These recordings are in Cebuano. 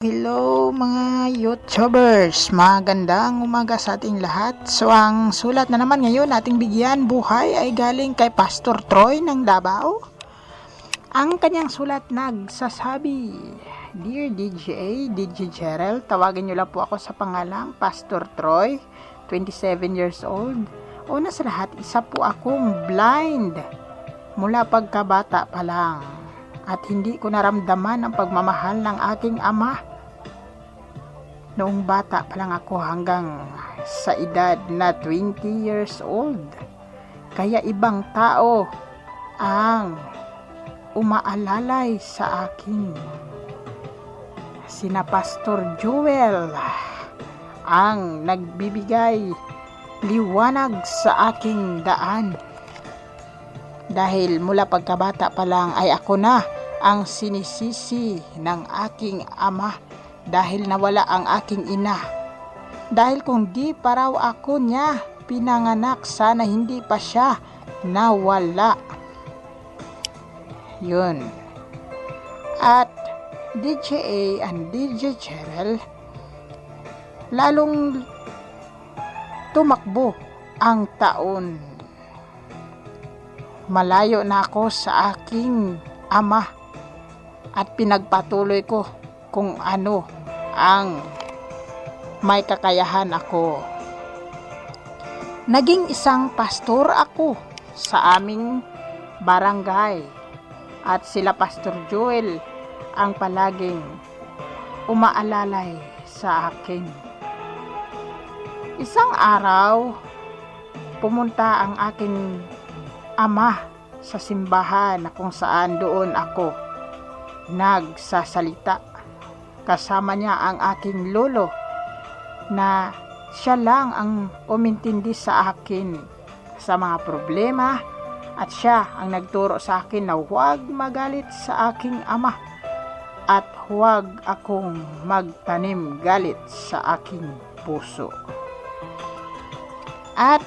Hello, mga YouTubers! Magandang umaga sa ating lahat. So ang sulat na naman ngayon ating bigyan buhay ay galing kay Pastor Troy ng Davao. Ang kanyang sulat nagsasabi, "Dear DJA, DJ Gerald, tawagin niyo lang po ako sa pangalang Pastor Troy, 27 years old. Una sa lahat, isa po akong blind mula pagkabata pa lang at hindi ko naramdaman ang pagmamahal ng aking ama noong bata pa lang ako hanggang sa edad na 20 years old. Kaya ibang tao ang umaalalay sa akin. Sina Pastor Joel ang nagbibigay liwanag sa aking daan. Dahil mula pagkabata pa lang ay ako na ang sinisisi ng aking ama dahil nawala ang aking ina. Dahil kung di pa raw ako niya pinanganak, sana hindi pa siya nawala." Yun. At DJA and DJ Cheryl, lalong tumakbo ang taon. Malayo na ako sa aking ama at pinagpatuloy ko kung ano ang may kakayahan ako. Naging isang pastor ako sa aming barangay at sila Pastor Joel ang palaging umaalalay sa akin. Isang araw, pumunta ang aking ama sa simbahan na kung saan doon ako nagsasalita. Kasama niya ang aking lolo na siya lang ang umintindi sa akin sa mga problema at siya ang nagturo sa akin na huwag magalit sa aking ama at huwag akong magtanim galit sa aking puso. At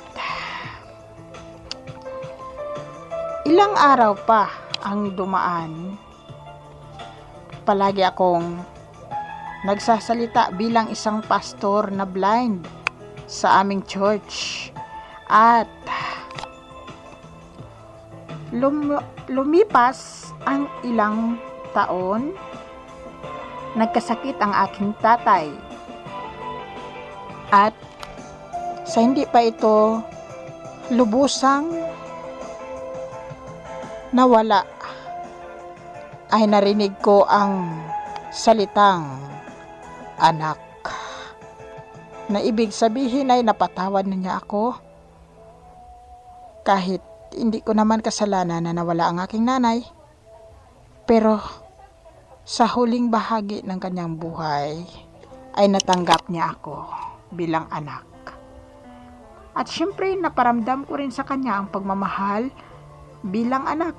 ilang araw pa ang dumaan, palagi akong nagsasalita bilang isang pastor na blind sa aming church. At lumipas ang ilang taon, nagkasakit ang aking tatay. At sa hindi pa ito lubusang nawala, ay narinig ko ang salitang "anak." Na ibig sabihin ay napatawad na niya ako kahit hindi ko naman kasalanan na nawala ang aking nanay. Pero sa huling bahagi ng kanyang buhay ay natanggap niya ako bilang anak. At syempre, naparamdam ko rin sa kanya ang pagmamahal bilang anak.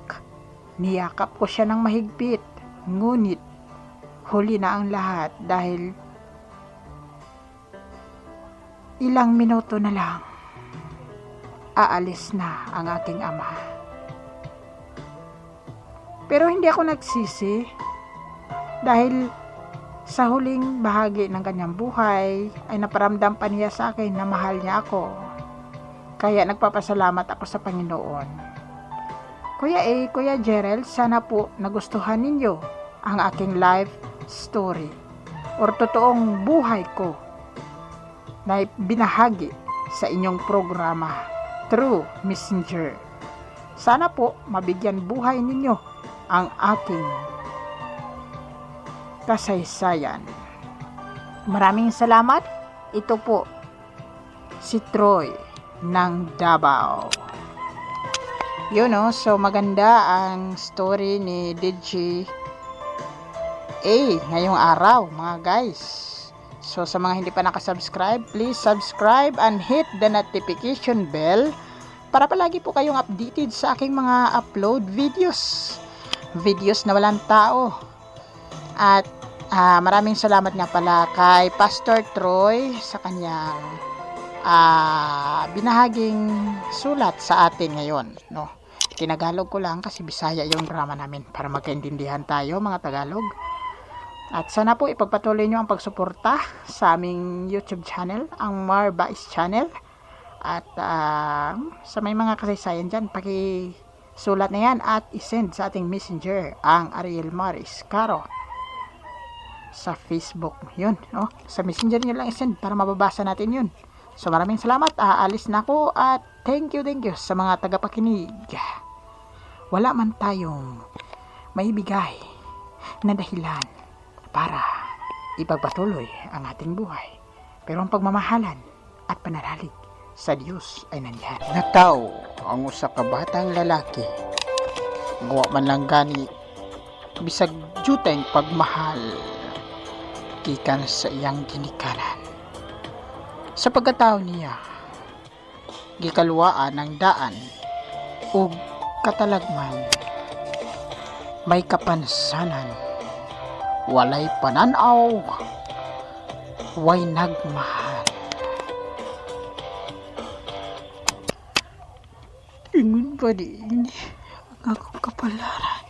Niyakap ko siya ng mahigpit, ngunit huli na ang lahat dahil ilang minuto na lang, aalis na ang aking ama. Pero hindi ako nagsisi dahil sa huling bahagi ng kanyang buhay ay naparamdam pa niya sa akin na mahal niya ako. Kaya nagpapasalamat ako sa Panginoon. Kuya A, Kuya Gerald, sana po nagustuhan ninyo ang aking life story or totoong buhay ko na binahagi sa inyong programa through Messenger. Sana po mabigyan buhay ninyo ang aking kasaysayan. Maraming salamat. Ito po si Troy ng Davao. Yun no, so maganda ang story ni DJ A ngayong araw, mga guys. So sa mga hindi pa nakasubscribe, please subscribe and hit the notification bell para palagi po kayong updated sa aking mga upload videos. Videos na walang tao. At maraming salamat nga pala kay Pastor Troy sa kanyang binahaging sulat sa atin ngayon, no? Tinagalog ko lang kasi Bisaya yung drama namin para magkaintindihan tayo, mga Tagalog. At sana po ipagpatuloy nyo ang pagsuporta sa aming YouTube channel, ang Marbais Channel. At sa may mga kasaysayan dyan, pakisulat na yan at isend sa ating messenger, ang Ariel Maris Caro sa Facebook. Yun, oh, sa messenger nyo lang isend para mababasa natin yun. So maraming salamat. Aalis na ako at thank you sa mga tagapakinig. Wala man tayong maibigay na dahilan para ipagpatuloy ang ating buhay. Pero ang pagmamahalan at pananalig sa Diyos ay nandyan. Nataw ang usa ka batang lalaki. Gawa man lang gani bisag juteng pagmahal gikan sa iyang ginikanan. Sa pagkatao niya, gikaluwaan ang daan ug katalagman. May kapansanan, walay pananaw, way nagmahal. Ingon pa din ang akong kapalaran.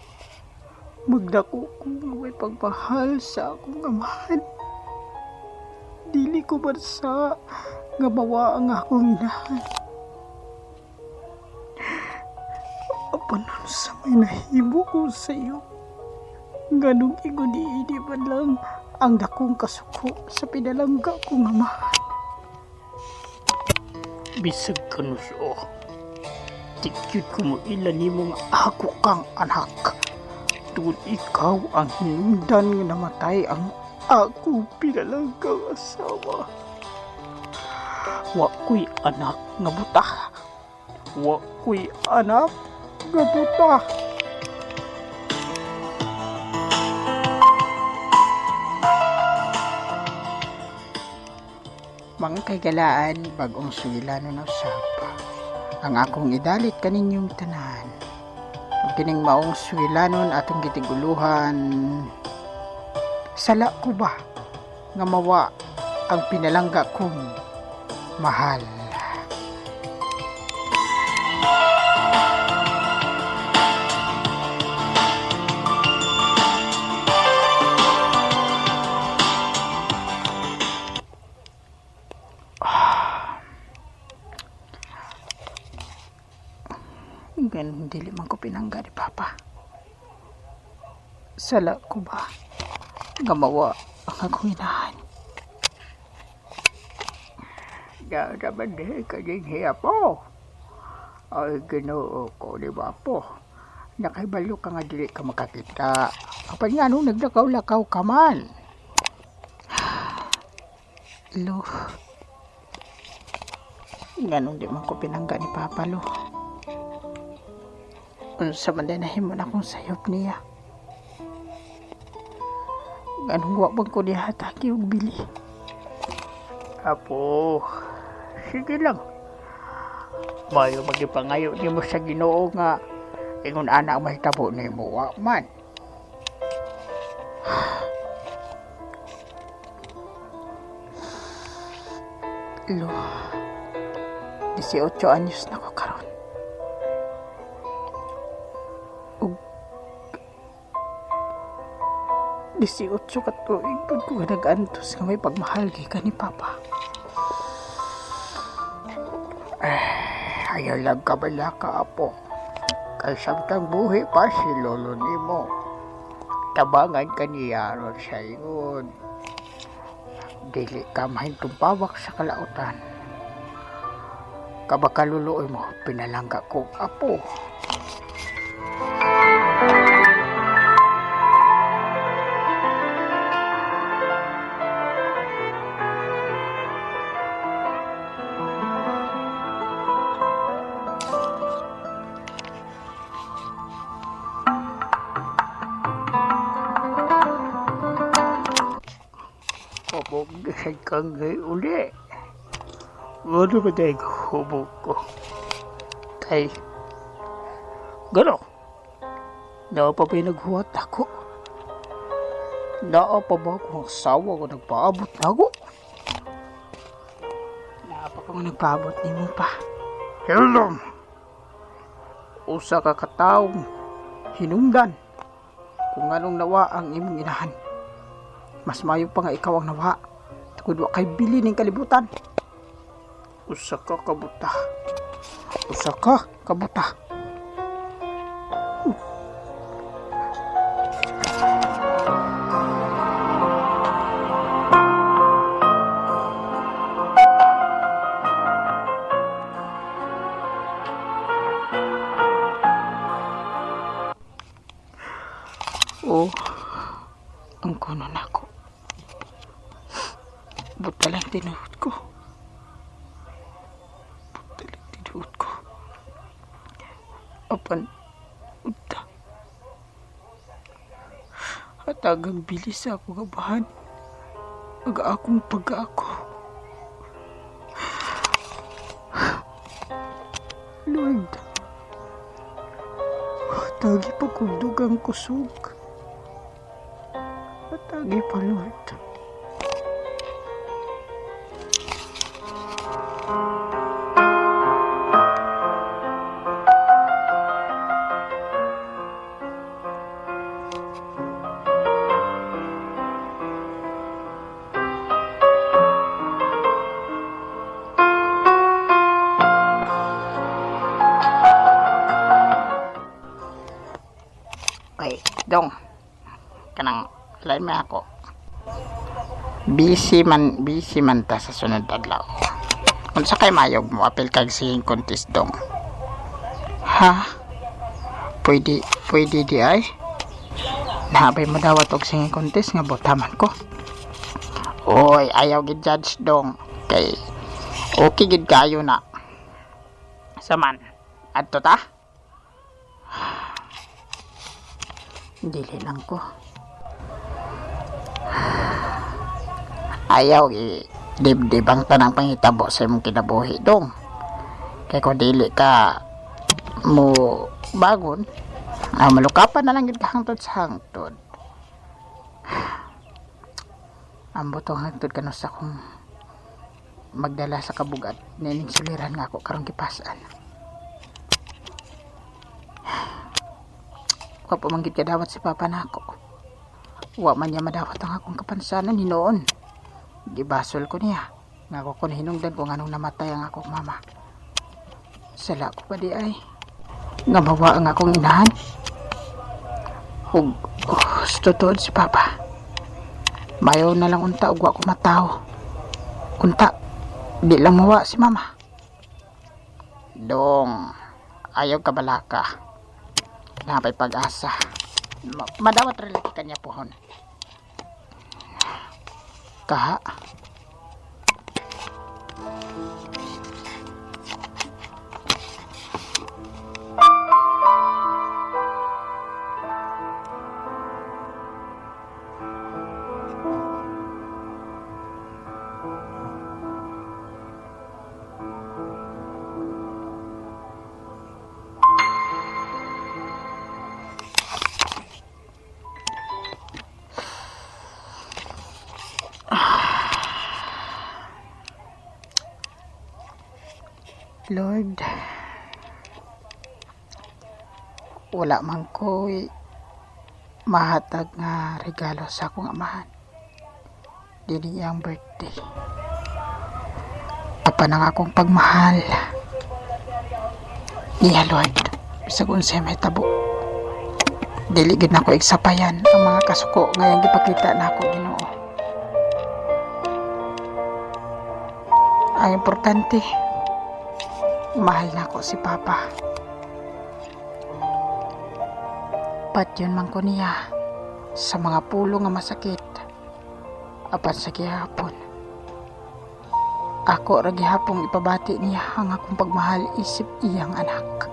Magdako ko nga may pagmahal sa akong amahan. Dili ko bansa nga mawa ang akong inahan. Apan sa may nahimo ko sa iyo, ganong ingon niini man lang ang dakong kasuko sa pinalangga kong amahan. Bisag kanuso, tikyod ko mo ila nimo nga ako kang anak. Tungod ikaw ang hinungdan nga namatay ang ako pinalanggang asawa. Wa ko'y anak nga buta. Wa ko'y anak nga buta. Mga kaigalaan, bagong suwila no usab. Ang akong idalit kaninyong tanan. Ug kining maong suwilanon atong gitiguluhan. Sala ko ba nga mawa ang pinalangga kong mahal? Ganun dili man ko pinangga ni Papa. Sala ko ba nga mawa ang akong inahan? Dapat dili ka din hiya po. Ay, Ginoo ko, di ba po? Nakahibalo ka nga dili ka makakita. Apan nga nung naglakaw-lakaw ka man. Lo. Ganun di man ko pinangga ni Papa, lo. Unsa man din nahimo na akong sayop niya. Ganun wa bang ko niya hatagi og bili. Apo, sige lang. Mayo magipangayo nimo sa Ginoo nga ingon ana ang mahitabo nimo, wa man. Lo, 18 anyos na ko karon. Ug 18 ka tuig pud ko nag-antos nga may pagmahal gikan ni Papa. Ayaw lang ka bala ka, apo. Kay samtang buhi pa si lolo nimo. Tabangan ka niya ron sa ingon. Dili ka mahintumpawak sa kalautan. Kabakaluluoy mo, pinalangga ko, apo. Hubog sa kang uli. Ano ba tayo hubog ko? Kay, gano'n. Naa pa ba'y naghuwat ako? Naa pa ba akong asawa ko nagpaabot na ako? Naa pa kong nagpaabot ni mo pa. Hello! Usa ka katawong hinungdan kung anong nawa ang imong inahan. Mas maayo pa nga ikaw ang nawa. Tungod wa kay bili ning kalibutan. Usa ka kabuta. Usa ka kabuta. Oh, ang kuno nako. Buta lang tinuod ko. Buta lang tinuod ko. Apan, unta. Hatagang bilis sa akong abahan. Aga akong pag-ako. Lord, hatagi pa kong dugang kusog. Hatagi pa, Lord. Ay, dong. Kanang lain may ako. Busy man ta sa sunod adlaw. Unsa kay mayog mo apil kag singing contest, dong? Ha? Pwede, pwede di ay? Nabay mo dawat og singing contest nga botaman ko. Oy, ayaw gid judge, dong. Kay okay gid kayo na. Saman, adto ta? Dili lang ko. Ayaw i dibdib ang tanang pangitabo sa imong kinabuhi, dong. Kay kung dili ka mo bagon, malukapan na lang gid ka hangtod sa hangtod. Ambot ang hangtod kanus akong magdala sa kabugat nining suliran nga ako karong gipasan. Wa pa man gid kadawat si Papa nako. Wa man niya madawat ang akong kapansanan hinuon. Gibasol ko niya. Nga ako kon hinungdan kung anong namatay ang akong mama. Sala ko pa di ay. Nga mawa ang akong inahan. Ug oh, tuod si Papa. Mayo na lang unta ug wa ko mataw. Unta, di lang mawa si Mama. Dong, ayaw ka balaka. Napay pag-asa. Madawat ra lagi kanya pohon. Kaha. Lord, wala man ko'y mahatag nga regalo sa akong amahan. Dili iyang birthday. Apan ang akong pagmahal. Niya, Lord, bisag unsay mahitabo. Dili gid nako igsapayan ang mga kasuko nga iyang gipakita nako, Ginoo. Ang importante, mahal nako si Papa. Patyon man ko niya sa mga pulo nga masakit. Apan sa gihapon, ako ra gihapong ipabati niya ang akong pagmahal isip iyang anak.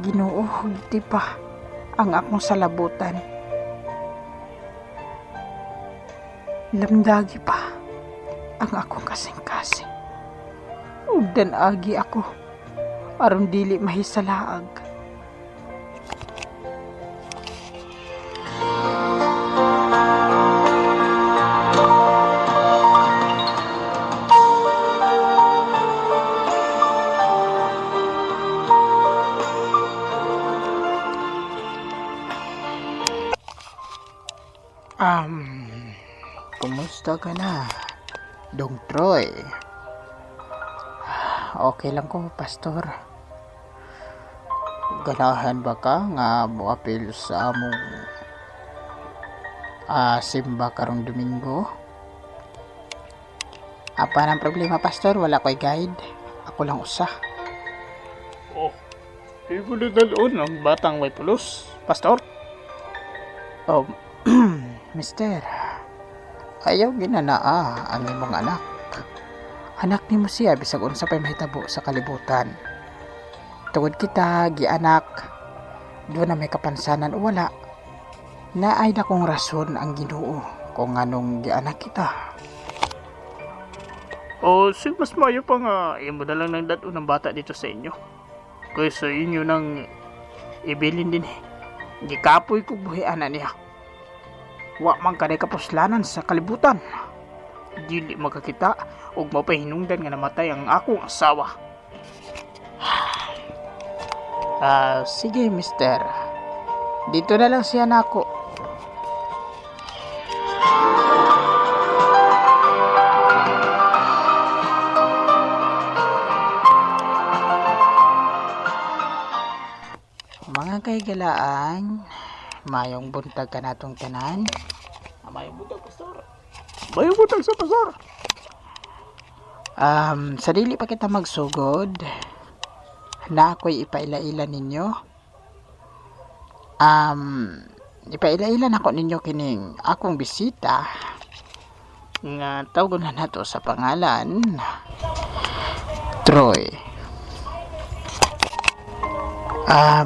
Ginoo, hugti pa ang akong salabutan. Lamdagi pa ang akong kasing-kasing. Ug dan-agi ako aron dili mahisalaag. Kumusta ka na, Dong Troy? Okay lang ko, Pastor. Ganahan ba ka nga moapil sa among simba karong Domingo? Apa nang problema, Pastor? Wala ko'y guide. Ako lang usa. Oh, di ko nadalon ang batang may pulos, Pastor. Oh, mister, ayaw ginanaa ang imong anak. Anak nimo siya bisag unsa pay mahitabo sa kalibutan. Tungod kita gianak, doon na may kapansanan o wala. Naay dakong rason ang Ginoo kung anong gianak kita. O, sig mas mayo pa nga imo na lang ng dad-on ng bata dito sa inyo. Kaysa inyo nang ibilin din eh. Gikapoy ko buhi ana niya. Wa man kanay kapuslanan sa kalibutan. Dili makakita og mapahinungdan nga namatay ang akong asawa. Sige, mister. Dito na lang siya nako. Mga kaigalaan, mayong buntag ka natong tanan. Mayong buntag, Pastor. Mayong buntag sa Pastor. Sa dili pa kita magsugod, na ako'y ipaila-ila ninyo. Ipaila-ila nako ninyo kining akong bisita nga tawgon na nato sa pangalan Troy.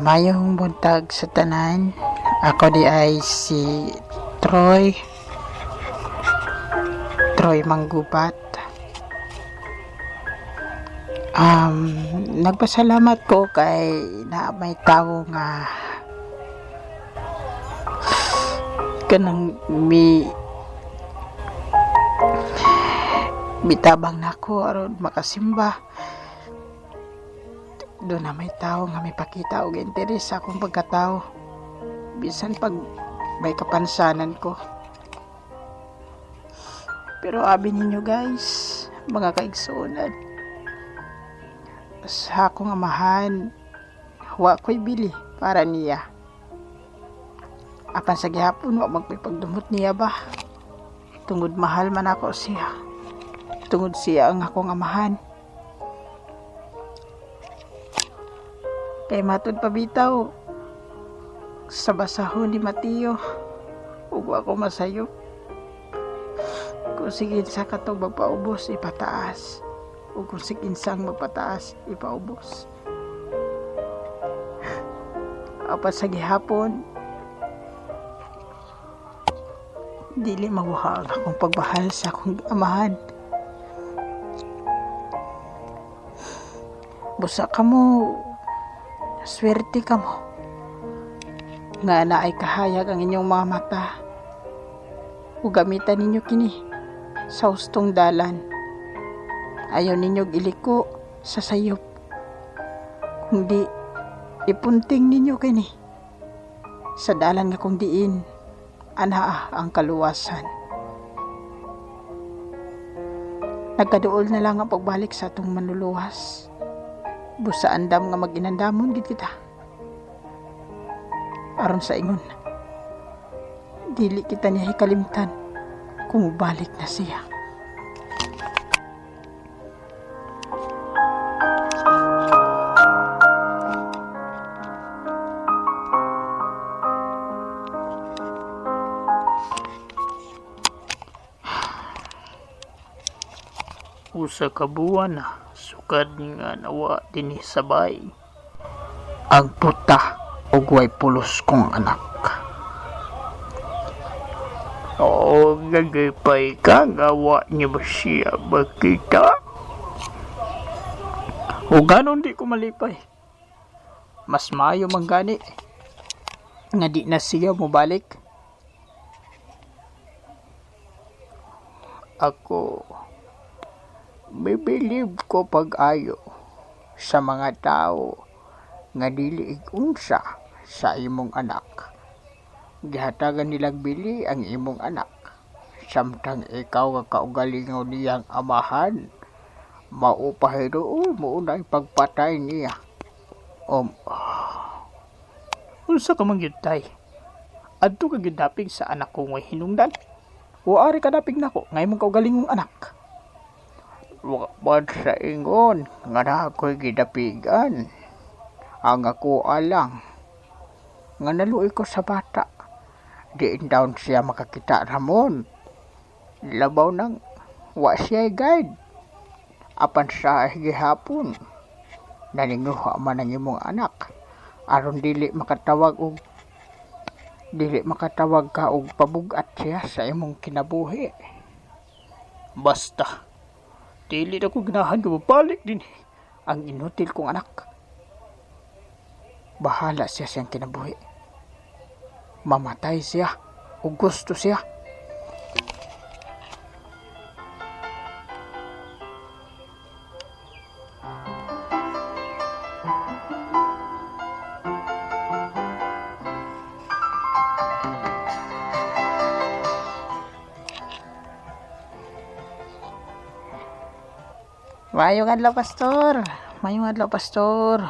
Mayong buntag sa tanan. Ako di ay si Troy. Troy Manggubat. Nagpasalamat ko kay na may tao nga kanang mi mitabang nako aron makasimba. Doon na may tao nga may pakita og interes sa akong pagkatao bisan pag may kapansanan ko. Pero abi ninyo guys, mga kaigsuonan, sa akong amahan wa ko'y bili para niya. Apan sa gihapon wa magpipagdumot niya ba, tungod mahal man ako siya, tungod siya ang akong amahan. Kay matud pa bitaw sa basahon ni Mateo ug wa ko masayop. Kung sige sa katong magpaubos, ipataas. Ug kung sige sang magpataas, ipaubos. Apan sa gihapon, dili maguha ang akong pagbahal sa akong amahan. Busa ka mo, swerte ka mo, nga naay kahayag ang inyong mga mata. Ug gamitan ninyo kini sa hustong dalan. Ayaw ninyo iliko sa sayop, kundi ipunting ninyo kini sa dalan nga kung diin anaa ang kaluwasan. Nagkaduol na lang ang pagbalik sa atong manluluwas. Busa andam nga mag-inandamon gid kita. Aron sa ingon, dili kita niya hikalimtan kung mubalik na siya. Usa ka buwan na sukad nga nawa dinhi sa bay. Ang puta og way pulos kong anak. Oo, nagipay ka nga wa niya ba siya makita? O ganon di ko malipay. Mas maayo man gani nga di na siya mobalik. Ako, bibilib ko pag-ayo sa mga tao nga dili ig-unsa sa imong anak. Gihatagan nilang bili ang imong anak. Samtang ikaw nga kaugalingon niyang amahan, mao pa hinuon mo unay pagpatay niya. Unsa ka man gyud, tay? Adto ka gyud dapig sa anak ko ngay hinungdan? O ari ka dapig nako nga imong kaugalingong anak? Wa man sa ingon nga naa ko'y gidapigan. Ang ako alang nga naluoy ko sa bata. Diin down siya makakita ramon. Labaw nang wa siya guide. Apan sa gihapon naninguha man ang imong anak aron dili makatawag ka og pabugat siya sa imong kinabuhi. Basta dili na ko ganahan nga mabalik din ang inutil kong anak. Bahala siya siyang kinabuhi. Mamatay siya o gusto siya. Mayong adlaw, Pastor. Mayong adlaw, Pastor.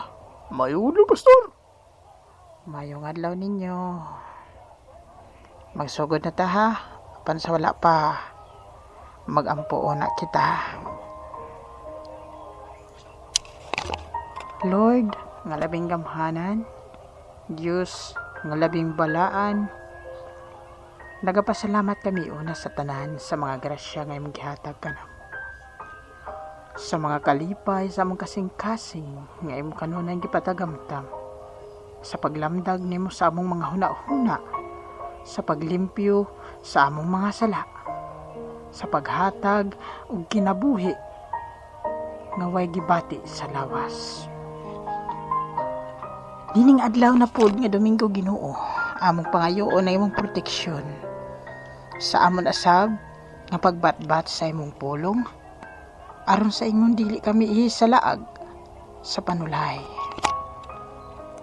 Mayong adlaw, Pastor. Mayong adlaw ninyo. Magsugod na ta ha. Apan sa wala pa, magampo na kita. Lord, nga labing gamhanan, Diyos, nga labing balaan, nagapasalamat kami una sa tanan sa mga grasya nga imong gihatag kanamo. Sa mga kalipay sa among kasing-kasing nga imong kanunay gipatagamtam, sa paglamdag nimo sa among mga huna-huna, sa paglimpyo sa among mga sala, sa paghatag og kinabuhi nga way gibati sa lawas. Nining adlaw na pod nga Domingo, Ginoo, among pangayoon na imong proteksyon sa amon asab nga pagbatbat sa imong pulong, aron sa ingon dili kami ihisalaag sa panulay.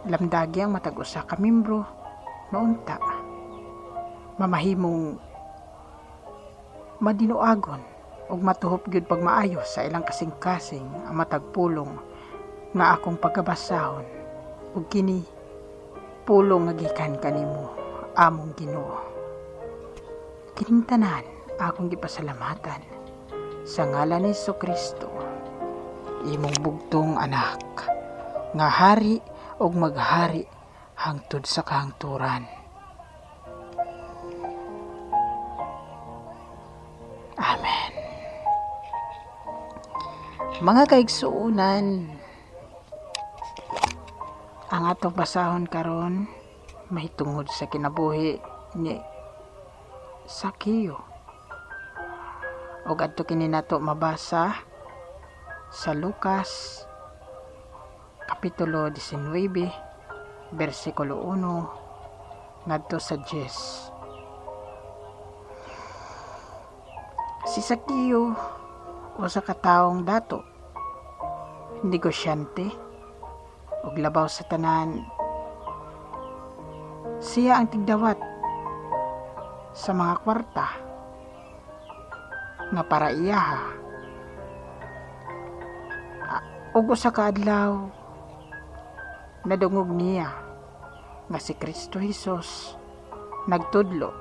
Lamdagi ang matag usa ka membro maunta mamahimong madinuagon ug matuhop gyud pagmaayo sa ilang kasing-kasing ang matag pulong nga akong pagabasahon, ug kini pulong nga gikan kanimo, among Ginoo. Kining tanan akong gipasalamatan sa ngalan ni Kristo, imong bugtong anak, nga hari ug maghari hangtod sa kahangturan. Amen. Mga kaigsuonan, ang atong basahon karon mahitungod sa kinabuhi ni Sakeo. Ug adto kini nato mabasa sa Lucas kapitulo 19 bersikulo 1 ngadto sa 10. Si Sakeo usa ka taong dato, negosyante, ug labaw sa tanan siya ang tigdawat sa mga kwarta nga para iyaha. Ug usa ka adlaw nadungog niya nga si Kristo Hesus nagtudlo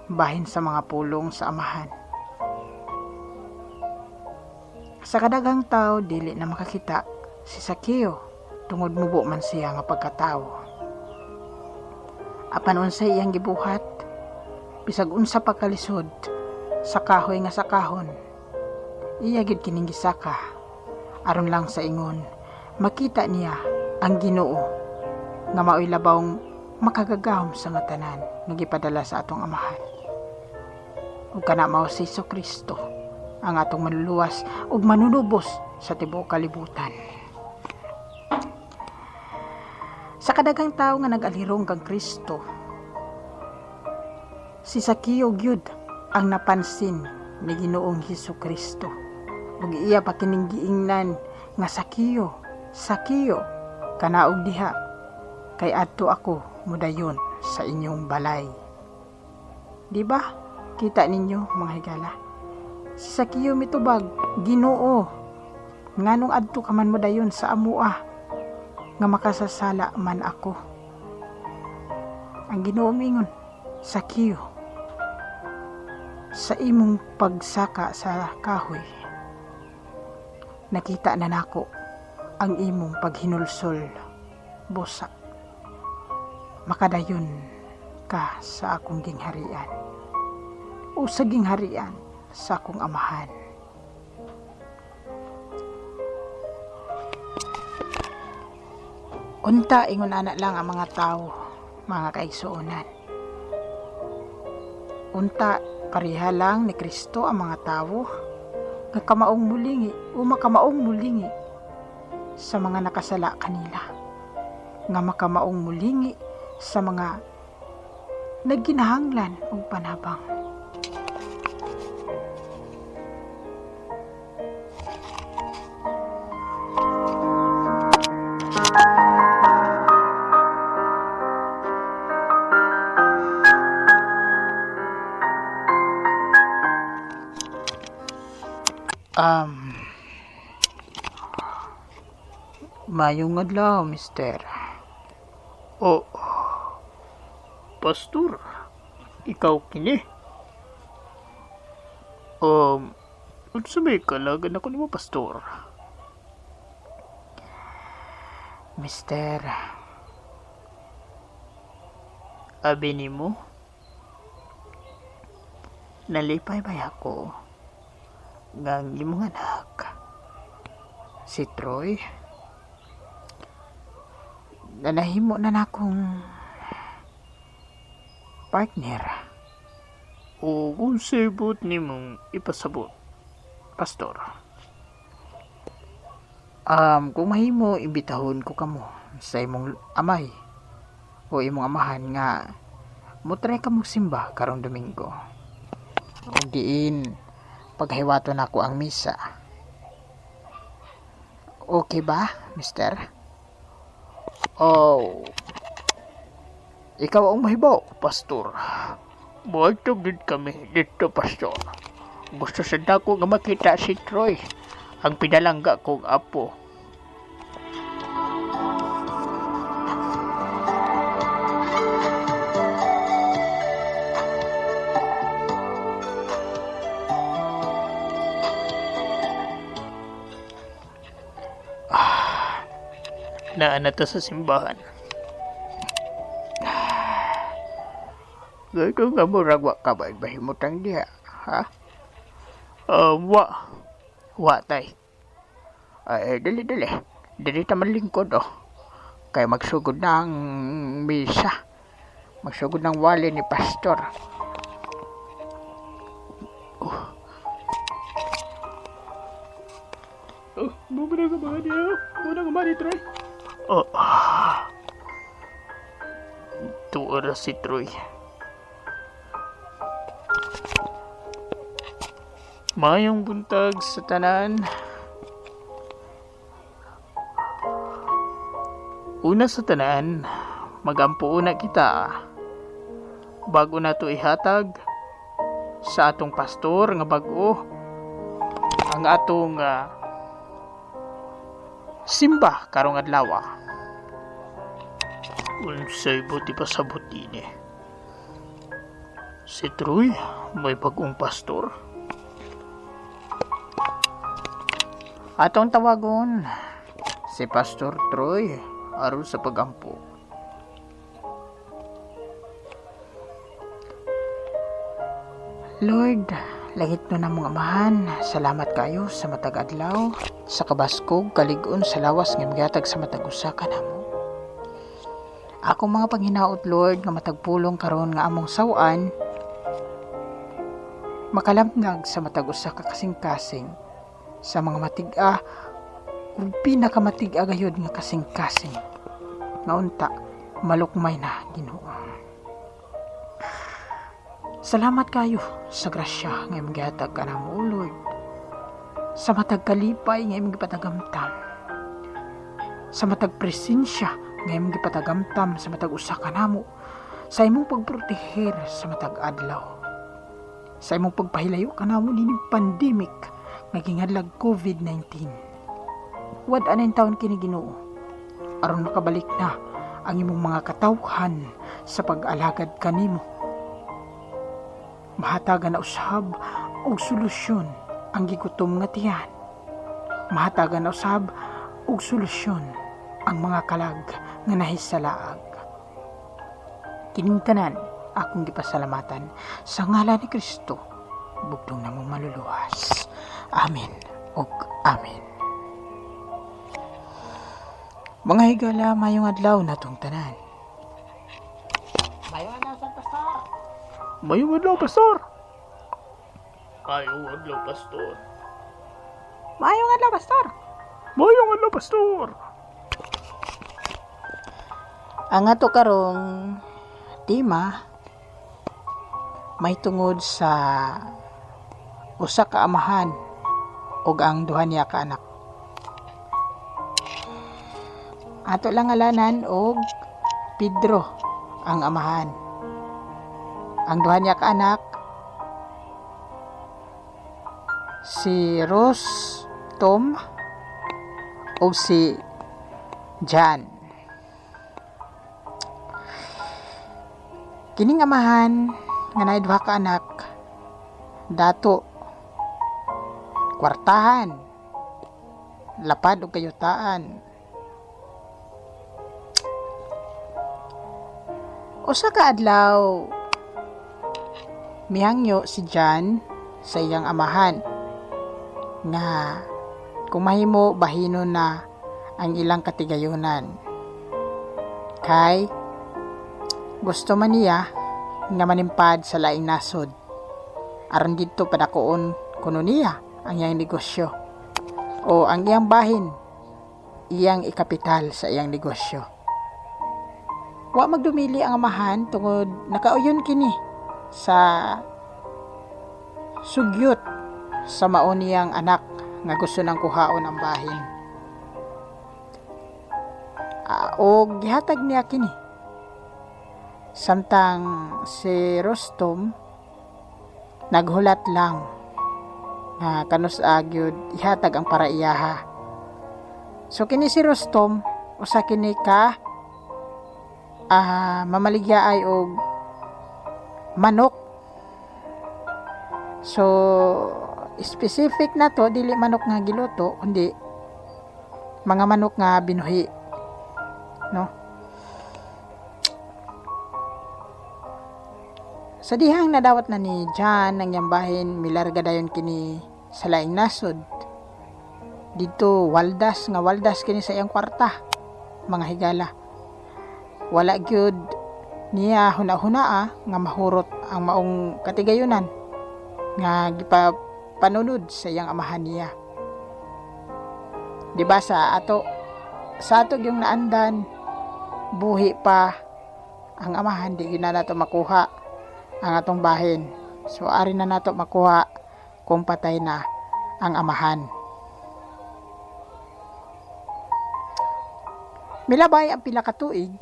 bahin sa mga pulong sa Amahan. Sa kadaghang tao dili na makakita si Sakeo tungod mubo man siya nga pagkatao. Apan unsay iyang gibuhat, bisag unsa pa kalisod sa kahoy nga sakahon, iya gid kining gisaka aron lang sa ingon makita niya ang Ginoo nga maoy labawng makagagahom sa nga tanan nga gipadala sa atong Amahan. Ug kana mao si Jesucristo ang atong manluluwas ug manunubos sa tibuok kalibutan. Sa kadaghang tawo nga nag-alirong kang Kristo, si Sakeo gyud ang napansin ni Ginoong Jesucristo. Ug iya pa kining giingnan nga, "Sakeo, Sakeo, kanaog diha, kay adto ako mudayon sa inyong balay." Di ba? Kita ninyo mga higala. Si Sakeo mitubag, Ginoo, nganong adto ka man mo dayon sa amua nga makasasala man ako. Ang Ginoo miingon, Sakeo, sa imong pagsaka sa kahoy, nakita na nako ang imong paghinulsol, busa. Makadayon ka sa akong gingharian o sa gingharian sa akong amahan. Unta ingon ana lang ang mga tao, mga kaigsuonan. Unta pareha lang ni Kristo ang mga tawo nga kamaong mulingi o makamaong mulingi sa mga nakasala kanila, nga makamaong mulingi sa mga nagginahanglan og panabang. Mayong adlaw, mister. Oh, pastor, ikaw kini. Unsa may kalagan ako nimo, pastor? Mister, abi nimo, nalipay ba ako nga ang imong anak, si Troy, na nahimo na nakong partner. O kung sibot nimong ipasabot, pastor? Kung mahimo, imbitahon ko kamo sa imong amay o imong amahan nga motry ka magsimba karong Domingo. Kung diin, paghiwaton ako ang misa. Okay ba, mister? Oh, ikaw ang mahibaw, pastor. Moadto gid kami dito, pastor. Gusto sa dako nga makita si Troy, ang pinalangga kong apo. Naa na ta sa simbahan. Gayto nga murag wa ka ba bahimutang diha, ha? Wa. Wa, tay. Ay, dali, dali. Dili ta manlingkod, oh. Kay magsugod na ang misa. Magsugod ng wali ni pastor. Oh. Oh, bumuna ka ba niya? Muna ka ba ni Troy? Oh. Tuara si Troy. Mayong buntag sa tanan. Una sa tanan, magampo una kita. Bago na to ihatag sa atong pastor nga bag-o ang atong simba karong adlaw. Unsay buti pa sa butini. Si Troy may bagong pastor. Atong tawagon si Pastor Troy aron sa pagampo. Lord, langit no namong amahan, salamat kayo sa matag adlaw, sa kabaskog, kalig-on sa lawas nga migatag sa matag usa ka namo. Akong mga panghinaot, Lord, nga matag pulong karon nga among saw-an, makalamnag sa matag usa ka kasing-kasing, sa mga matig-a ug pinakamatig-a gayud nga kasing-kasing, nga unta malukmay na Ginoo. Salamat kayo sa grasya nga imong gihatag kanamo, Lord, sa matag kalipay nga imong gipatagamtam, sa matag presensya nga imong gipatagamtam sa matag usa kanamo, sa imong pagproteher sa matag adlaw. Sa imong pagpahilayo kanamo nining pandemic nga gingadlag COVID-19. Wad-an taon kini, Ginoo, aron makabalik na ang imong mga katawhan sa pag-alagad kanimo. Mahatagan na usab og solusyon ang gigutom nga tiyan. Mahatagan na usab og solusyon ang mga kalag nga nahisalaag. Kining tanan akong gipasalamatan sa ngalan ni Kristo, bugtong namong maluluwas. Amen ug amen. Mga higala, mayong adlaw natong tanan. Mayong adlaw sa pastor. Mayong adlaw, pastor. Mayong adlaw, pastor. Mayong adlaw, pastor. Mayong adlaw, pastor. Ang ato karong tema may tungod sa usa ka amahan ug ang duha niya ka anak. Ato lang ngalanan og Pedro ang amahan. Ang duha niya ka anak si Rostom ug si John. Kining amahan nga naay duha ka anak, dato kwartahan, lapad og kayutaan. Usa ka adlaw, mihangyo si John sa iyang amahan nga kung mahimo bahino na ang ilang katigayunan. Kay gusto man niya nga manimpad sa laing nasod aron didto padakoon kuno niya ang iyang negosyo o ang iyang bahin iyang ikapital sa iyang negosyo. Wa magdumili ang amahan tungod nakauyon kini sa sugyot sa mao niyang anak nga gusto nang kuhaon ang bahin. Og gihatag niya kini. Samtang si Rostom naghulat lang nga kanus agyud ihatag ang para iyaha. So kini si Rostom usa kini ka mamaligya ay og manok. So specific na to, dili manok nga giluto kundi mga manok nga binuhi, no? Sa dihang nadawat na ni John ang iyang bahin, milarga dayon kini sa laing nasod. Dito waldas nga waldas kini sa iyang kwarta, mga higala. Wala gyud niya huna-hunaa nga mahurot ang maong katigayunan nga gipapanunod sa iyang amahan niya. Di ba sa ato yung naandan, buhi pa ang amahan, di gyud na nato makuha ang atong bahin. So ari na nato makuha kung patay na ang amahan. Milabay ang pila ka tuig,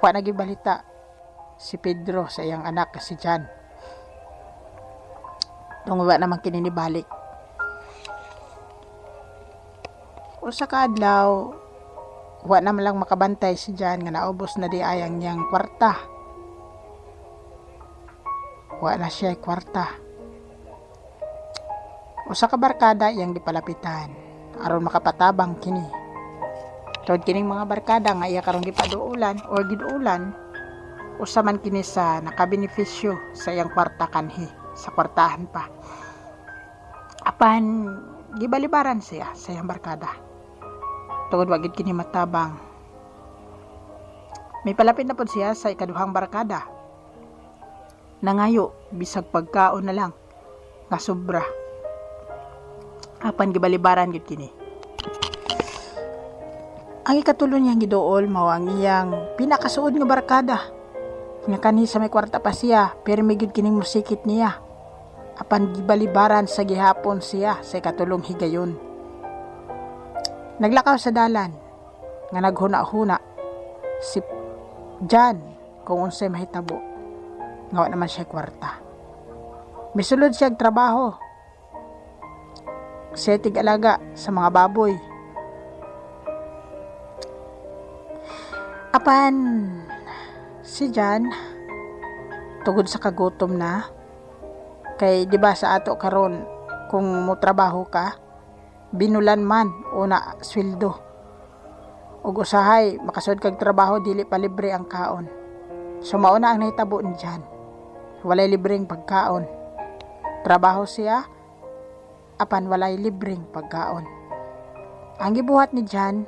wa nagibalita si Pedro sa iyang anak si John. Tungod wa naman kini nibalik. Usa ka adlaw, wa naman lang makabantay si John nga naubos na di ay ang iyang kwarta. Wa na siya kwarta. Usa ka barkada iyang gipalapitan aron makapatabang kini. Tod kining mga barkada nga iya karon gipaduulan or giduulan, usa man kini sa nakabenepisyo sa iyang kwarta kanhi, sa kwartahan pa. Apan gibalibaran siya sa iyang barkada. Tungod wa gid kini matabang. May palapit na pod siya sa ikaduhang barkada. Nangayo bisag pagkaon na lang nga sobra. Apan gibalibaran gid kini. Ang ikatulo niyang giduol mao ang iyang pinakasuod nga barkada. Nga kanhi sa may kwarta pa siya, pero may gid kining musikit niya. Apan gibalibaran sa gihapon siya sa ikatulong higayon. Naglakaw sa dalan nga naghuna-huna si John kung unsay mahitabo. Nga wa naman siya kwarta. Misulod siya og trabaho. Siya tig-alaga sa mga baboy. Apan si Jan, tugod sa kagutom na, kay di ba sa ato karon kung mo trabaho ka, binulan man una sweldo. Ug usahay makasud kag trabaho, dili pa libre ang kaon. So mao na ang nahitabo ni Jan. Walay libreng pagkaon. Trabaho siya apan walay libreng pagkaon. Ang gibuhat ni Jan,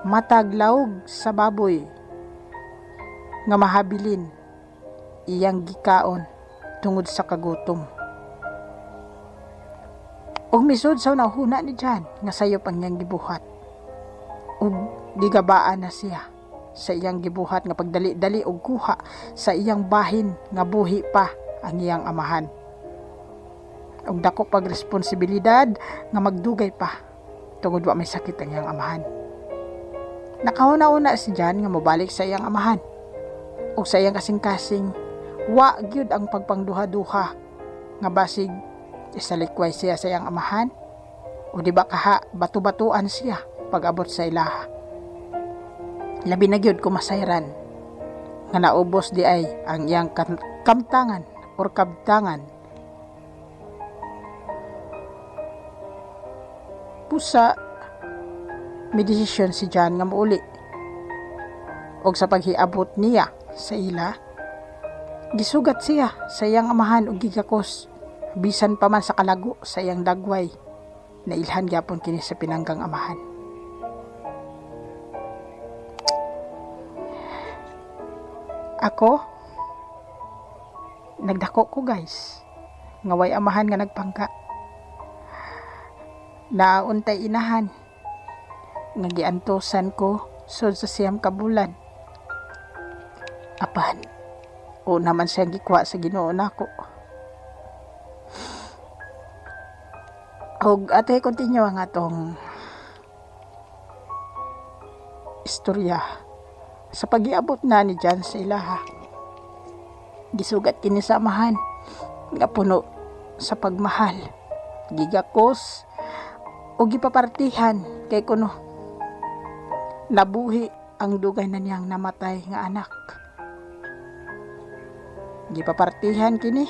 matag lawg sa baboy nga mahabilin iyang gikaon tungod sa kagutom. Ug misud sa hunahuna ni Jan nga sayop ang iyang gibuhat. Ug gigabaan na siya sa iyang gibuhat nga pagdali-dali og kuha sa iyang bahin nga buhi pa ang iyang amahan. Ug dako pag responsibilidad nga magdugay pa tungod wa may sakit ang iyang amahan. Nakahuna-una si Jan nga mobalik sa iyang amahan. Ug sa iyang kasing-kasing, wa gyud ang pagpangduha-duha nga basig isalikway siya sa iyang amahan o di ba kaha batu-batuan siya pag-abot sa ilaha. Labi na gyud kumasayran nga naubos di ay ang iyang kamtangan or kabtangan. Pusa may desisyon si Jan nga muuli. Og sa paghiabot niya sa ila, gisugat siya sa iyang amahan og gigakos bisan pa man sa kalago sa iyang dagway. Nailhan gyapon kini sa pinanggang amahan. Ako, nagdako ko guys, nga way amahan nga nagpangka. Nauntay inahan, nga giantosan ko sud sa 9 ka bulan. Apan, o naman siyang gikuha sa Ginoo nako. Og ate, continue ang atong istorya. Sa pagiabot na ni Jan sa ilaha, gisugat kini sa amahan nga puno sa pagmahal, gigakos o gipapartihan kay kuno nabuhi ang dugay na niyang namatay nga anak. Gipapartihan kini,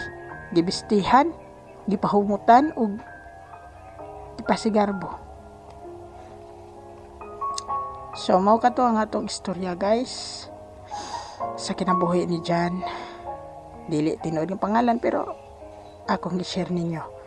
gibistihan, gipahumutan ug gipasigarbo. So mao kato ang atong istorya guys sa kinabuhi ni Jan. Dili tinuod nga pangalan pero akong gi-share ninyo.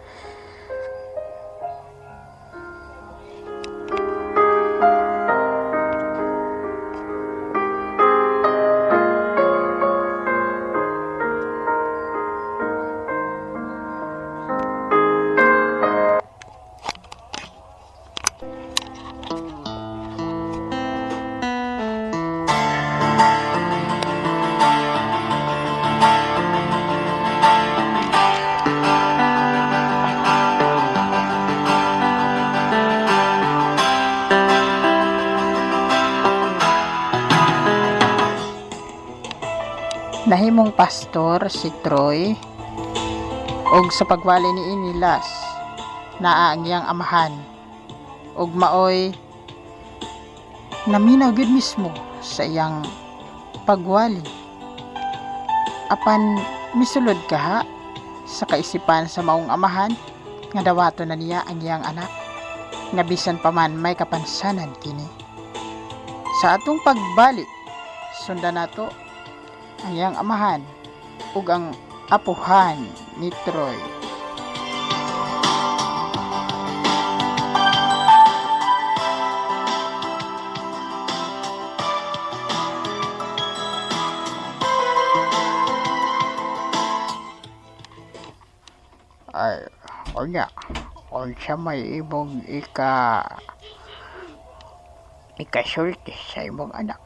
Nahimong pastor si Troy og sa pagwali ni Inilas naa ang iyang amahan og maoy naminaw gyud mismo sa iyang pagwali. Apan misulod kaha sa kaisipan sa maong amahan nga dawato na niya ang iyang anak nga bisan pa man may kapansanan kini. Sa atong pagbalik, sundan nato ang iyang amahan ug ang apuhan ni Troy. Ay, unya, unsa may imong ikasulti sa imong anak?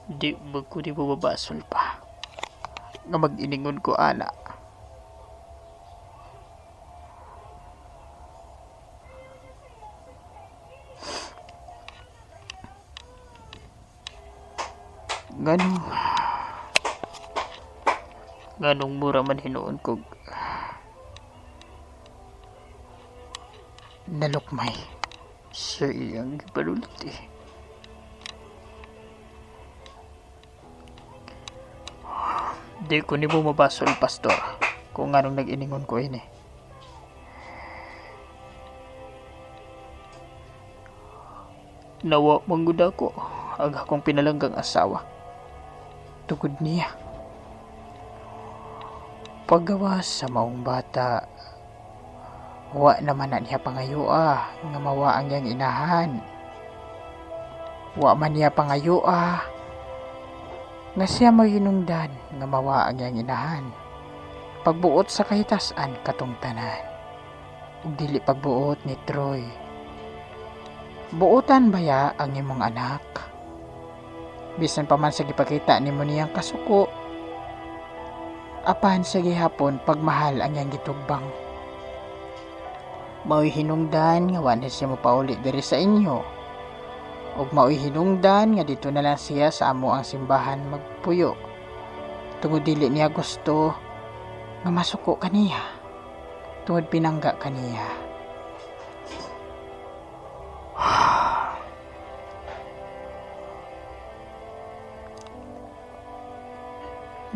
Di ba ko di mababasol pa nga mag-iningon ko ana. Ganong nganong mura man hinuon kog nalukmay sa iyang gipanulti. Di ko nimo mabasol, pastor, kung nganong nag-iningon ko ini. Nawa manggod ako ang akong pinalanggang asawa. Tugod niya. Paggawas sa maong bata, wa naman na niya pangayoa nga mawa ang iyang inahan. Wa man niya pangayoa nga siya mahinungdan nga mawa ang iyang inahan. Pagbuot sa kahitasan katong tanan. Ug dili pagbuot ni Troy. Buotan baya ang imong anak? Bisan pa man sa gipakita nimo niyang kasuko, apan sa gihapon pagmahal ang iyang gitugbang. Mao'y hinungdan nga wa na siya mopauli diri sa inyo. Ug mao'y hinungdan nga dito na lang siya sa amo ang simbahan magpuyo. Tungod dili niya gusto nga masuko kaniya. Tungod pinangga kaniya.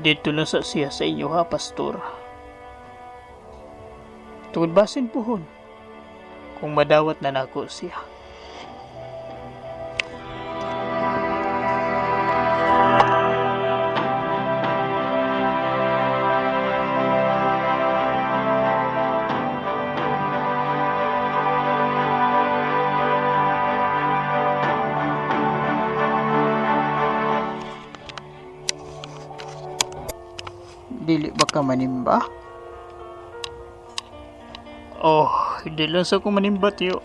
Dito lang sa siya sa inyo ha, pastor. Tungod basin puhon kung madawat na nako siya. Dili ba ka manimba? Oh, hindi lang sa ko manimba, tiyo.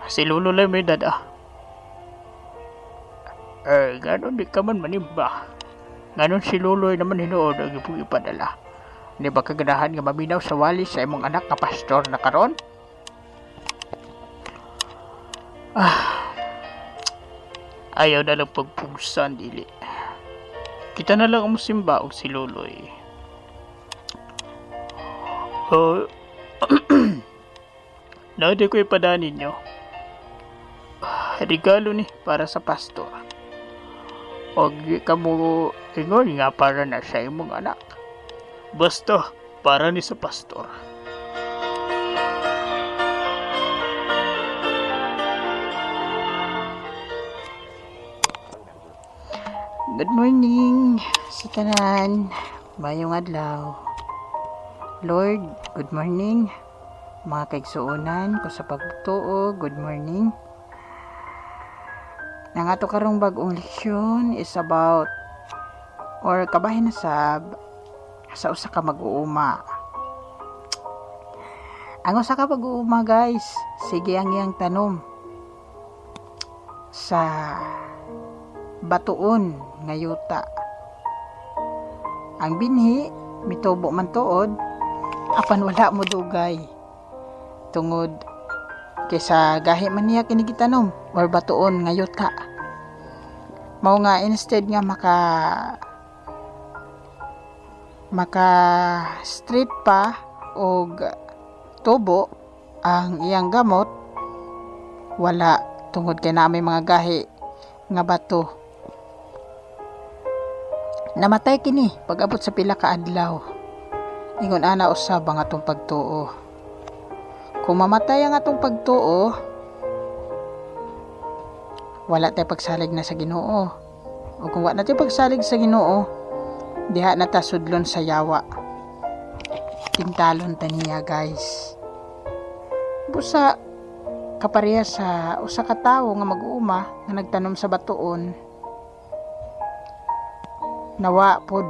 Si Lolo lang may dada. Eh, ganon di ka man manimba. Ganon si Lolo ay naman hinuod ang ipong ipadala. Di ba kaganahan nga maminaw sa wali sa imong anak nga pastor na karon? Ayaw na lang pagpugsan, dili. Kita na lang ang musimba og si Loloy. Oh, na di ko ipadaan ninyo. Regalo ni para sa pastor. Og kamo ingon nga para na sa imong anak. Basta para ni sa pastor. Good morning sa tanan. Mayong adlaw. Lord, good morning. Mga kaigsuonan ko sa pagtuo, good morning. Ang ato karong bag-ong leksyon is about or kabahin na sab sa usa ka mag-uuma. Ang usa ka mag-uuma, guys, sige ang iyang tanom sa batuon nga yuta. Ang binhi mitubo man tuod apan wala mo dugay tungod kaysa gahi man niya kini gitanom or batuon nga yuta. Mao nga instead nga maka street pa og tubo ang iyang gamot, wala, tungod kay naa may mga gahi nga bato. Namatay kini pag-abot sa pila ka adlaw. Ingon ana usab ang atong pagtuo. Kung mamatay ang atong pagtuo, wala tay pagsalig na sa Ginoo. O kung wala tay pagsalig sa Ginoo, diha na ta sudlon sa yawa. Tintalon ta niya, guys. Busa kapareha sa usa ka tawo nga mag-uuma nga nagtanom sa batuon, nawa pod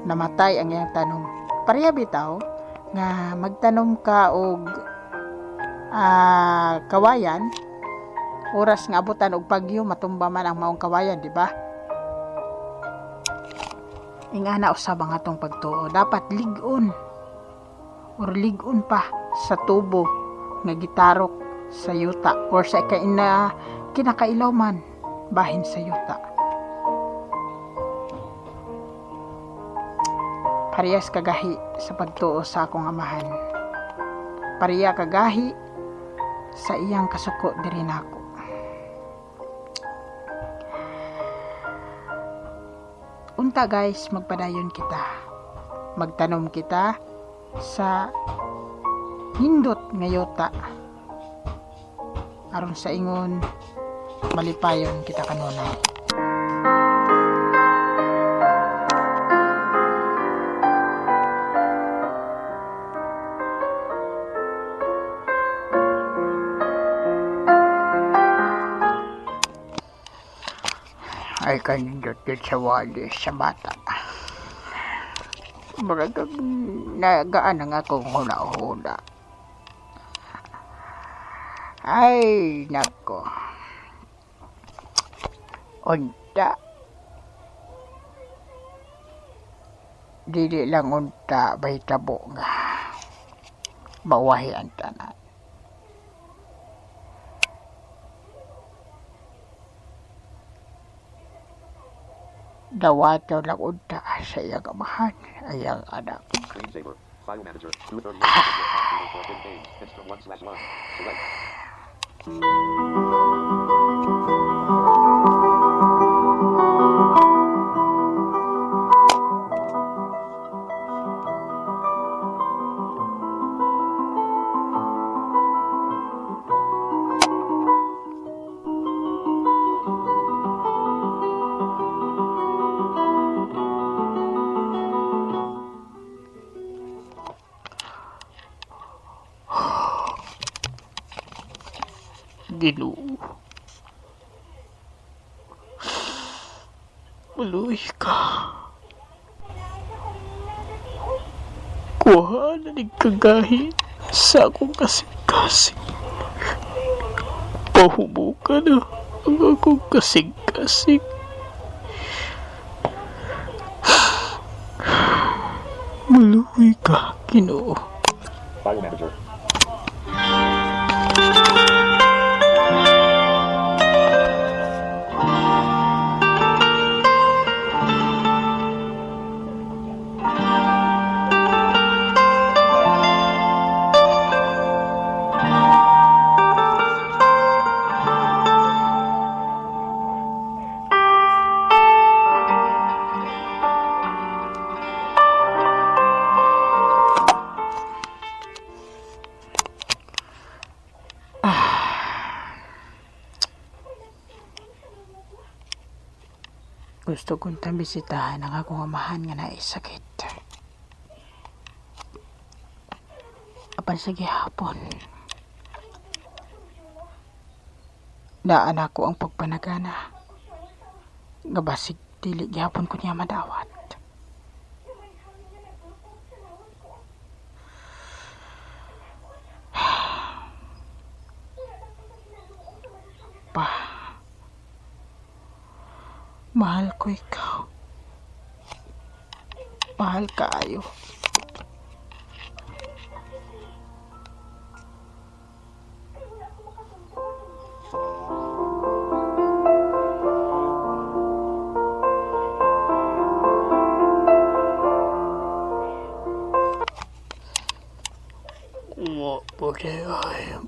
namatay ang iyang tanom. Pareha bitaw nga magtanom ka og kawayan, oras nga abutan og bagyo matumba man ang maong kawayan, di ba? Ingana usab ang atong pagtuo, dapat lig-on or lig-on pa sa tubo nga gitarok sa yuta or sa kinakailaw man bahin sa yuta. Parehas kagahi sa pagtuo sa akong amahan. Pareha kagahi sa iyang kasuko diri nako. Unta guys, magpadayon kita. Magtanom kita sa nindot nga yuta. Aron sa ingon, malipayon kita kanunay. Ay kanindot yun sa wali sa bata. Murag nagaan ang akong huna-huna. Ay, nako. Unta. Dili lang unta bahitabo nga mawahi ang tanan. Dawato lang unta sa iyang amahan, iyang anak. Screensaver. File manager. 238. Games. Insta 1/1. Select. Ginoo. Maluhi ka. Kuha na ni kagahi sa akong kasing-kasing. Pahubo ka na ang akong kasing-kasing. Maluhi ka, Ginoo. File manager. Gusto kong bisitahan ang akong amahan nga naisakit. Apan sa gihapon, naan ako ang pagpanagana. Nga basig dili gihapon ko niya madawat. Pa, mahal ko ikaw. Mahal kaayo. Wa pa ay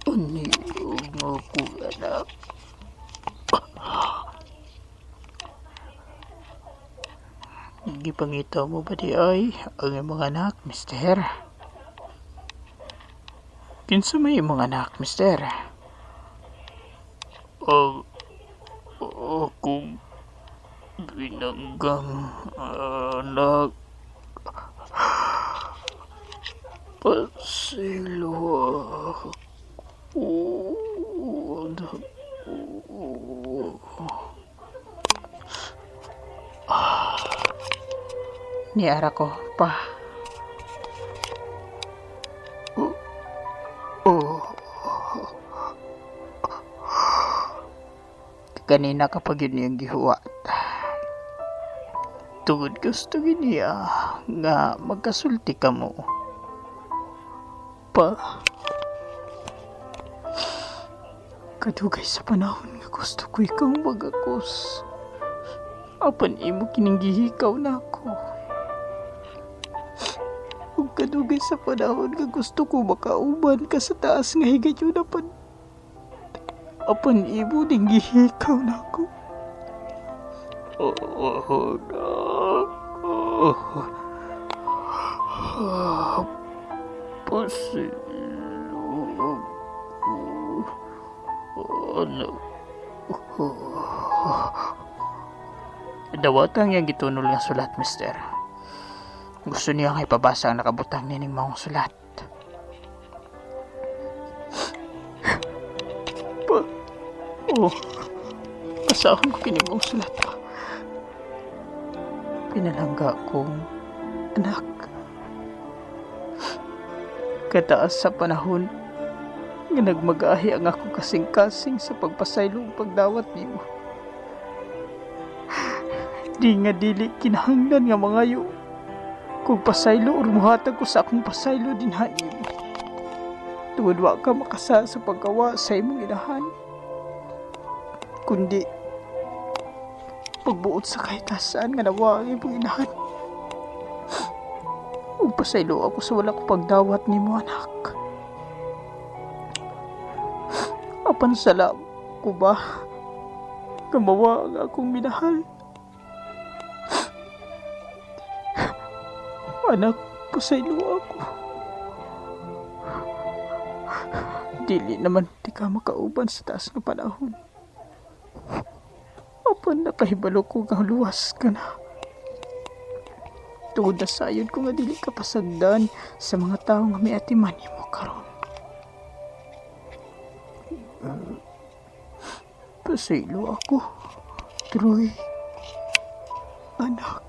ani nga ko anak. Gipangita mo ba di ay ang imong anak, mister? Kinsa may imong anak, mister? Ang akong binanggang anak. Pasilo ako, anak ko. Niara ko, pa. Oh. Kanina kapag yun yung gihuwat. Tungod gusto niya nga magkasulti ka mo. Pa, kadugay sa panahon nga gusto ko ikaw magakos. Apan imo kining gihikaw na ako. Ug kadugay sa panahon nga gusto ko makauban ka sa taas nga higayon apan apan imo ning gihikaw nako. Oh, no. Pasaylo ako, anak. Dawatan ang iyang gitunol nga sulat, mister. Gusto niya nga ipabasa ang nakabutang nining maong sulat. Pa, oh, basahon ko kini maong sulat pa. Pinalangga kong anak. Kataas sa panahon nga nagmagahi ang akong kasing-kasing sa pagpasaylo ug pagdawat nimo. Di nga dili kinahanglan nga mangayo kung pasaylo or muhatag ko sa akong pasaylo dinha nimo. Tungod wa ka makasa sa paggawa sa imong inahan, kundi pagbuot sa kahitasan nga nawa ang imong inahan. Ug pasaylo ako sa wala ko pagdawat nimo, anak. Apan sala ko ba kamawa ang akong minahal? Anak, pasaylo ako. Dili naman di ka makauban sa taas nga panahon. Apan nakahibalo ko nga luwas ka na. Tungod na sayon ko nga dili ka pasagdan sa mga tawo nga miatiman nimo karon. Pasaylo ako, Troy. Anak.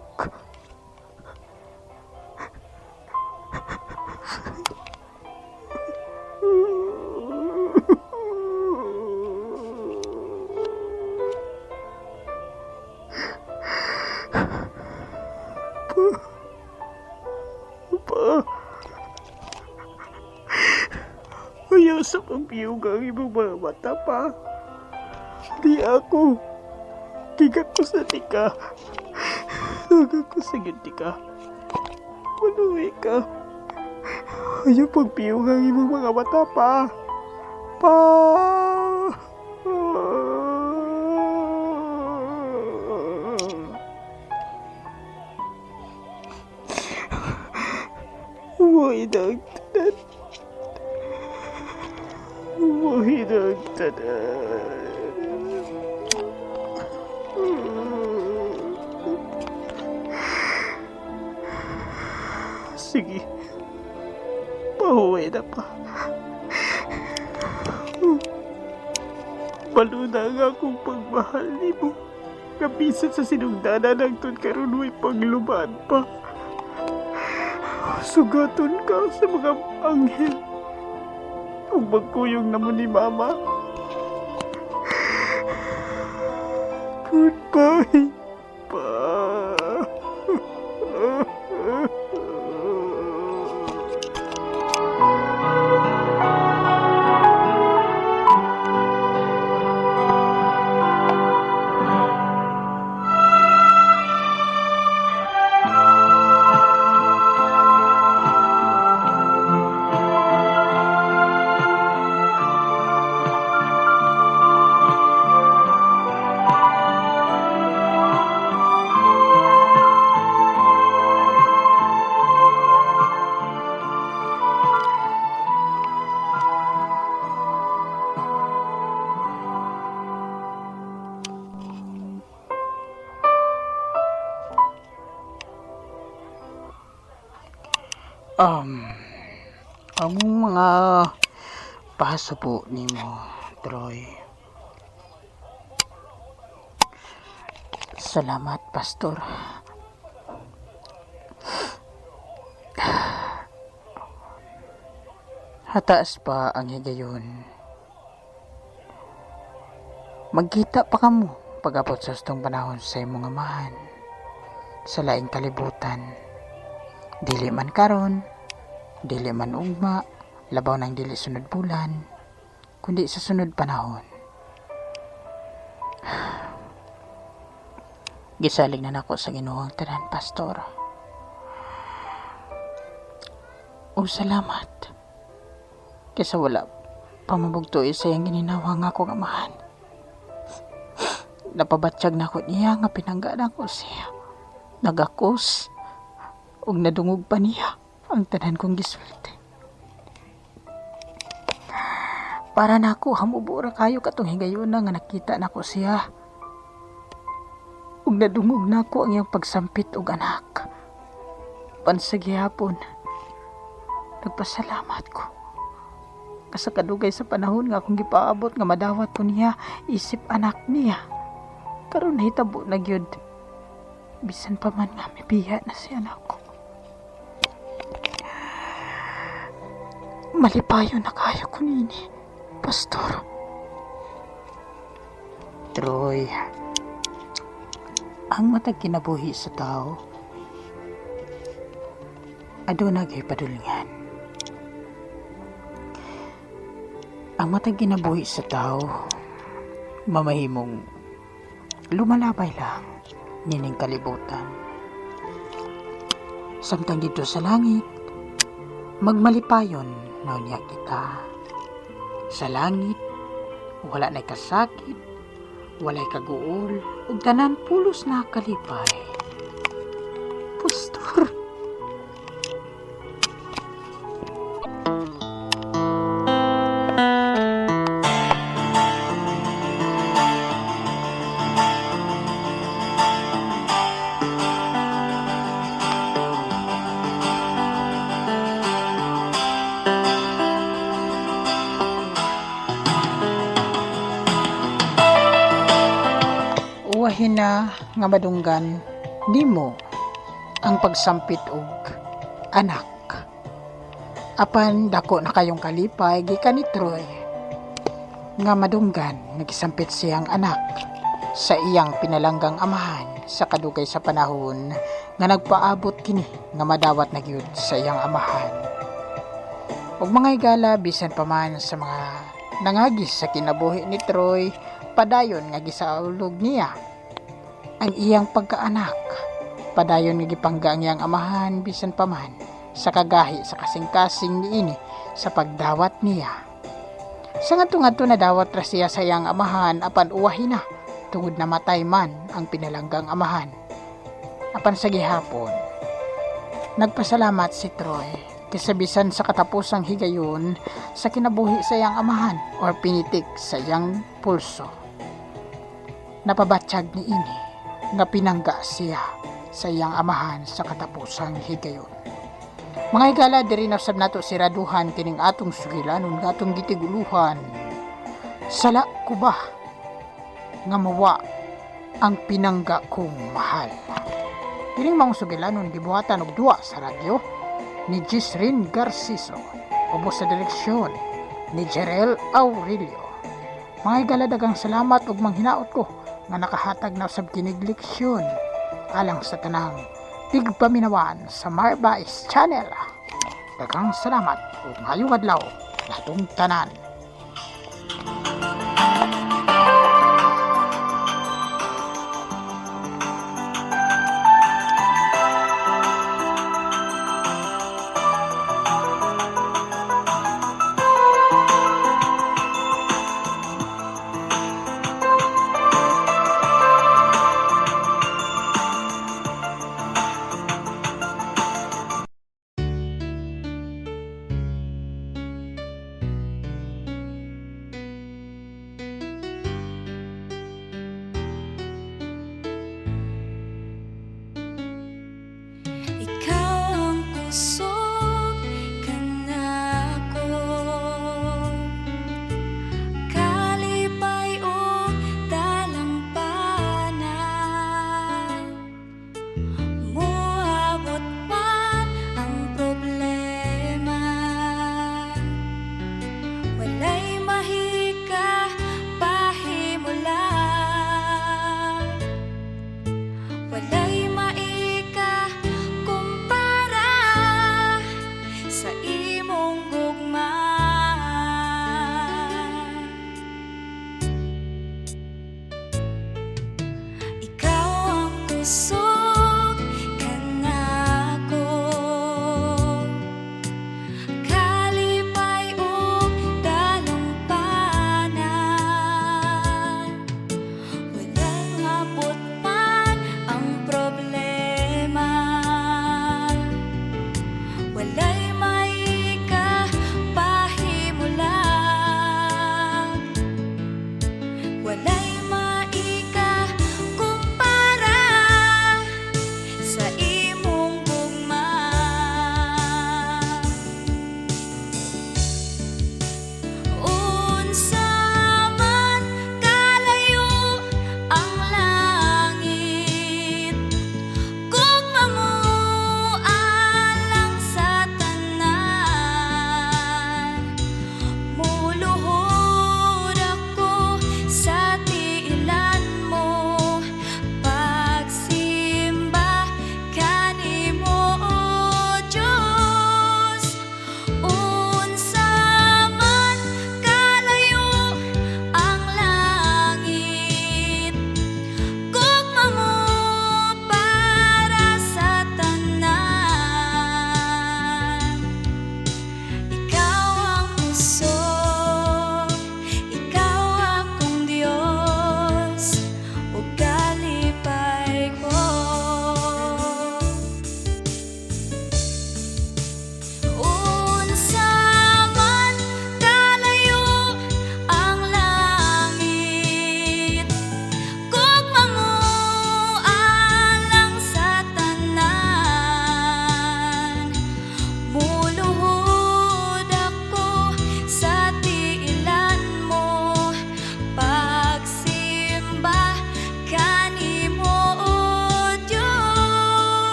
Pa. Ayaw sa pagpiyong ang imong mga mata pa. Di ako. Gigat ko sa tika. Gigat ko sa tika. Maluwi ka. Ayaw pagpiyong ang imong mga mata pa. Pa. Huwag ang tanan. Huwag ang tanan. Sige. Pahuwi na pa. Baluna ang akong pagmahal nimo. Kabisan sa sinugdanan ang tun karon way pagluban pa. Sugaton ka sa mga anghel. Ug magkuyong na mo ni Mama. Goodbye, pa. Ang mga paso po nimo, Troy. Salamat, Pastor. Hataas pa ang higayon. Magkita pa kamo pag-abot sa hustong panahon sa imong amahan sa laing kalibutan. Dili man karon, dili man ugma, labaw nang dili sunod bulan, kundi sa sunod panahon. Gisalig na nako sa Ginoo ang tanan, Pastor. O salamat. Kaysa wala pa mabugto sa iyang gininawa nga akong amahan. Napabatsyag na ko niya nga pinangga na ko siya. Nagakos ug nadungog pa niya ang tanan kong gisulti. Para nako hamubo ra kayo katong higayuna nga nakita nako siya. Ug nadungog nako ang iyang pagsampit og anak. Pansagihapon, nagpasalamat ko. Kasa kadugay sa panahon nga akong gipaabot nga madawat ko niya isip anak niya. Karon nahitabo na gyud. Bisan pa man nga mibiya na siya nako. Malipayo na kayo ko nini, Pastor. Troy, ang matag kinabuhi sa tao, aduna gyud padulngan. Ang matag kinabuhi sa tao, mamahimong lumalabay lang nining kalibutan. Samtang dito sa langit, magmalipayon na niya kita. Sa langit, wala na'y kasakit, walay kaguol, ug tanan pulos na kalipay. Pastor. Uwahin na nga madunggan nimo ang pagsampit og anak. Apan dako na kayong kalipay gikan ni Troy nga madunggan nga gisampit siyang anak sa iyang pinalanggang amahan sa kadugay sa panahon nga nagpaabot kini nga madawat na gyud sa iyang amahan. Ug mga higala, bisan pa man sa mga nangagis sa kinabuhi ni Troy, padayon nga gisaulog niya ang iyang pagkaanak. Padayon nga gipangga ang iyang amahan bisan pa man sa kagahi sa kasing-kasing niini sa pagdawat niya. Sa ngadto-ngadto nadawat ra siya sa iyang amahan apan uwahi na tungod namatay man ang pinalanggang amahan. Apan sa gihapon, nagpasalamat si Troy kaysa bisan sa katapusang higayon sa kinabuhi sa iyang amahan or pinitik sa iyang pulso. Napabatsyag ni ini nga pinangga siya sa iyang amahan sa katapusang higayon. Mga higala, diri na sab nato siraduhan kining atong sugilanon nga atong gitiguluhan. Sala ko ba nga mawa ang pinangga kong mahal? Kining maong sugilanon gibuhatan og duwa sa radyo ni Gisrin Garciso, ubos sa direksyon ni Jerel Aurelio. Mga higala, daghang salamat ug manghinaot ko nga nakahatag na sab kinig leksyon alang sa tanang tigpaminawan sa Marbais Channel. Daghang salamat ug maayong adlaw natong tanan.